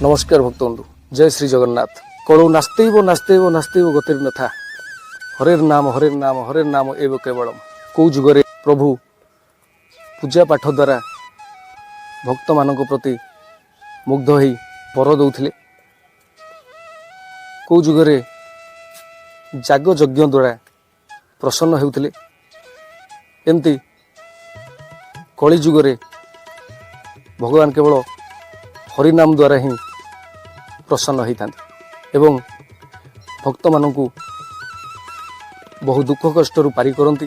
ନମସ୍କାର ଭକ୍ତବନ୍ଧୁ, ଜୟ ଶ୍ରୀ ଜଗନ୍ନାଥ। କଳୌ ନାସ୍ତୈବ ନାସ୍ତୈବ ନାସ୍ତୈବ ଗତିରନ୍ୟଥା, ହରେର ନାମ ହରେର ନାମ ହରେର ନାମ ଏବ କେବଳମ। କେଉଁ ଯୁଗରେ ପ୍ରଭୁ ପୂଜା ପାଠ ଦ୍ୱାରା ଭକ୍ତମାନଙ୍କ ପ୍ରତି ମୁଗ୍ଧ ହୋଇ ବର ଦେଉଥିଲେ, କେଉଁ ଯୁଗରେ ଯାଗ ଯଜ୍ଞ ଦ୍ୱାରା ପ୍ରସନ୍ନ ହେଉଥିଲେ, ଏମିତି କଳି ଯୁଗରେ ଭଗବାନ କେବଳ ହରିନାମ ଦ୍ୱାରା ହିଁ ପ୍ରସନ୍ନ ହୋଇଥାନ୍ତି ଏବଂ ଭକ୍ତମାନଙ୍କୁ ବହୁ ଦୁଃଖ କଷ୍ଟରୁ ପାରି କରନ୍ତି।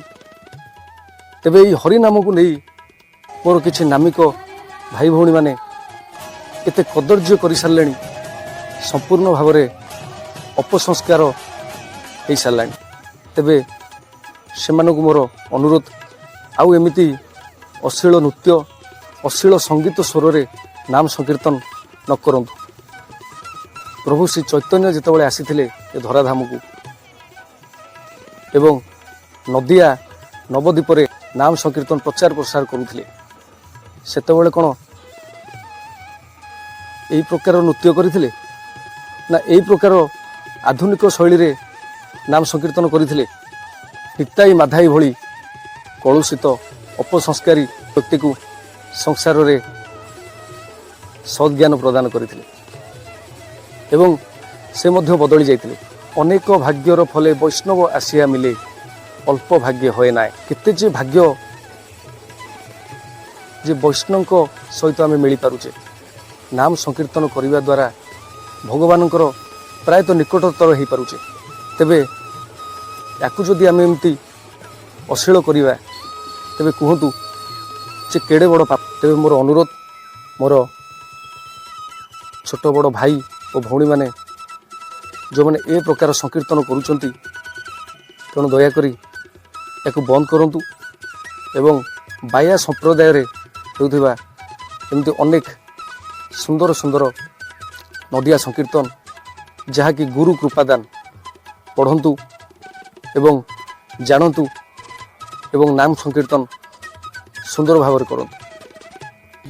ତେବେ ଏହି ହରିନାମକୁ ନେଇ ମୋର କିଛି ନାମିକ ଭାଇ ଭଉଣୀମାନେ ଏତେ କଦର୍ଯ୍ୟ କରିସାରିଲେଣି, ସମ୍ପୂର୍ଣ୍ଣ ଭାବରେ ଅପସଂସ୍କାର ହେଇସାରିଲାଣି। ତେବେ ସେମାନଙ୍କୁ ମୋର ଅନୁରୋଧ, ଆଉ ଏମିତି ଅଶ୍ଳୀଳ ନୃତ୍ୟ, ଅଶ୍ଳୀଳ ସଙ୍ଗୀତ ସ୍ୱରରେ ନାମ ସଂକୀର୍ତ୍ତନ ନ କରନ୍ତୁ। ପ୍ରଭୁ ଶ୍ରୀ ଚୈତନ୍ୟ ଯେତେବେଳେ ଆସିଥିଲେ ଏ ଧରାଧାମକୁ ଏବଂ ନଦିଆ ନବଦ୍ୱୀପରେ ନାମ ସଂକୀର୍ତ୍ତନ ପ୍ରଚାର ପ୍ରସାର କରୁଥିଲେ, ସେତେବେଳେ କ'ଣ ଏହି ପ୍ରକାର ନୃତ୍ୟ କରିଥିଲେ ନା ଏହି ପ୍ରକାର ଆଧୁନିକ ଶୈଳୀରେ ନାମ ସଂକୀର୍ତ୍ତନ କରିଥିଲେ? ନିତାଇ ମାଧାଇ ଭଳି କଳୁଷିତ ଅପସଂସ୍କାରୀ ବ୍ୟକ୍ତିକୁ ସଂସାରରେ ସଦ୍ଜ୍ଞାନ ପ୍ରଦାନ କରିଥିଲେ ଏବଂ ସେ ମଧ୍ୟ ବଦଳି ଯାଇଥିଲେ। ଅନେକ ଭାଗ୍ୟର ଫଲେ ବୈଷ୍ଣବ ଆସିଆ ମିଲେ, ଅଳ୍ପ ଭାଗ୍ୟ ହଏ ନାଇଁ। କେତେ ଯେ ଭାଗ୍ୟ ଯେ ବୈଷ୍ଣବଙ୍କ ସହିତ ଆମେ ମିଳିପାରୁଛେ। ନାମ ସଂକୀର୍ତ୍ତନ କରିବା ଦ୍ୱାରା ଭଗବାନଙ୍କର ପ୍ରାୟତଃ ନିକଟତର ହେଇପାରୁଛେ। ତେବେ ୟାକୁ ଯଦି ଆମେ ଏମିତି ଅଶ୍ଳୀଳ କରିବା, ତେବେ କୁହନ୍ତୁ ଯେ କେଡ଼େ ବଡ଼ ପାପ? ତେବେ ମୋର ଅନୁରୋଧ, ମୋର ଛୋଟ ବଡ଼ ଭାଇ ଓ ଭଉଣୀମାନେ ଯେଉଁମାନେ ଏ ପ୍ରକାର ସଂକୀର୍ତ୍ତନ କରୁଛନ୍ତି, ତେଣୁ ଦୟାକରି ୟାକୁ ବନ୍ଦ କରନ୍ତୁ ଏବଂ ବାୟା ସମ୍ପ୍ରଦାୟରେ ହେଉଥିବା ଏମିତି ଅନେକ ସୁନ୍ଦର ସୁନ୍ଦର ନଦିଆ ସଂକୀର୍ତ୍ତନ, ଯାହାକି ଗୁରୁ କୃପାଦାନ, ପଢ଼ନ୍ତୁ ଏବଂ ଜାଣନ୍ତୁ ଏବଂ ନାମ ସଂକୀର୍ତ୍ତନ ସୁନ୍ଦର ଭାବରେ କରନ୍ତୁ।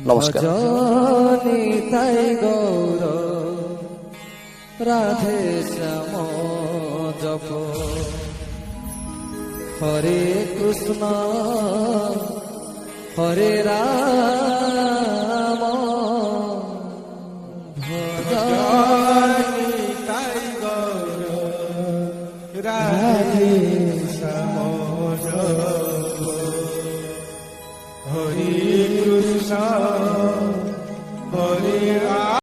ନମସ୍କାର। ଭଜ ନିତାଇ ଗୌର ରାଧେ ଶ୍ୟାମ ଜପ, ହରେ କୃଷ୍ଣ ହରେ ରାମ।